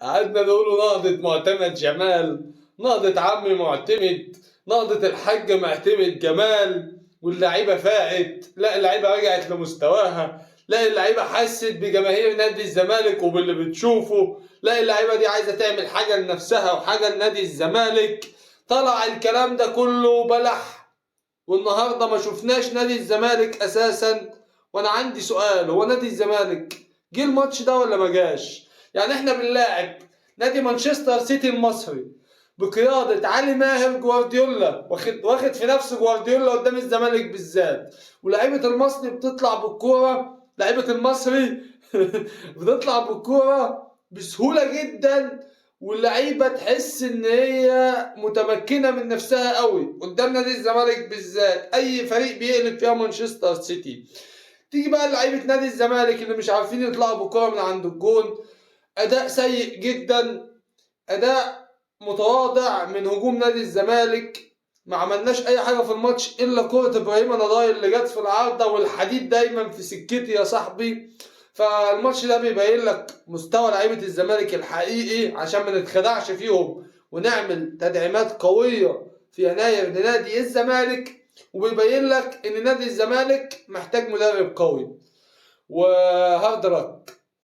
قعدنا نقول نهضة معتمد جمال، نهضة عمي معتمد، نهضة الحاج معتمد جمال. واللعيبة فاقت، لا اللعيبة رجعت لمستواها، لا اللعيبة حست بجماهير نادي الزمالك وباللي بتشوفه، لا اللعيبة دي عايزة تعمل حاجة لنفسها وحاجة لنادي الزمالك. طلع الكلام ده كله بلح، والنهارده ما شفناش نادي الزمالك اساسا. وانا عندي سؤال، هو نادي الزمالك جه الماتش ده ولا ما جاش؟ يعني احنا بنلاعب نادي مانشستر سيتي المصري بقيادة علي ماهر جوارديولا، واخد في نفسه جوارديولا قدام الزمالك بالذات، ولاعيبة المصري بتطلع بالكورة، لعيبة المصري بتطلع بالكورة بسهولة جدا، واللعيبة تحس ان هي متمكنة من نفسها قوي قدام نادي الزمالك بالذات. اي فريق بيقلب فيها مانشستر سيتي. تيجي بقى لعيبة نادي الزمالك اللي مش عارفين يطلعوا بالكورة من عند الجون، اداء سيء جدا، اداء متواضع من هجوم نادي الزمالك. ما عملناش اي حاجة في الماتش الا كره ابراهيم نضاي اللي جت في العارضة، والحديد دايما في سكتي يا صاحبي. فالماتش ده بيبين لك مستوى لعيبة الزمالك الحقيقي، عشان ما نتخدعش فيهم ونعمل تدعيمات قوية في يناير لنادي الزمالك، وبيبين لك ان نادي الزمالك محتاج مدرب قوي. و hard luck.